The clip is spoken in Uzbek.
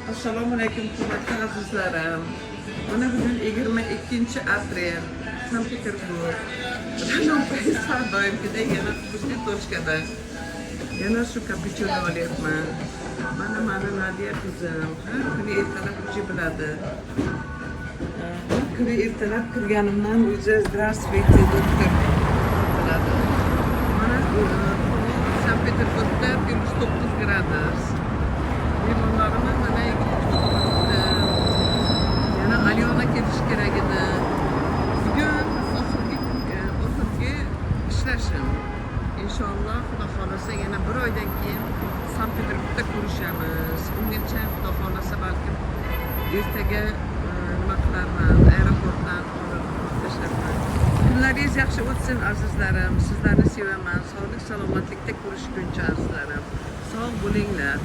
Assalomu alaykum, hurmatli azizlarim. Mana bugun 22 aprel, Sankt Peterburg. Har doimgidek yana "Вкусный точка" da. Yana shu kapuchino olyapman. Mana mani Nadiya qizim har kuni ertalab уже biladi. Har kuni ertalab kirganimdan o'zi "Здравствуйте, доктор" qiladi. Mana havo Sankt Peterburgda +9 gradus. Mehmonlarimiz mana yigit kutib turibdi. Yana Alyona kelishi kerak edi. Bugun oxirgi ishlashim. Inshaalloh, Xudo xohlasa, yana bir oydan keyin Sankt Peterburgda ko'rishamiz. Ungacha, Xudo xohlasa, balkim ertaga nima qilarman, aeroportdan olib tashlarman. Kunlaringiz yaxshi o'tsin, azizlarim. Sizlarni sevaman. Sog'lik salomatlikda ko'rishguncha, azizlarim. Sog' bo'linglar.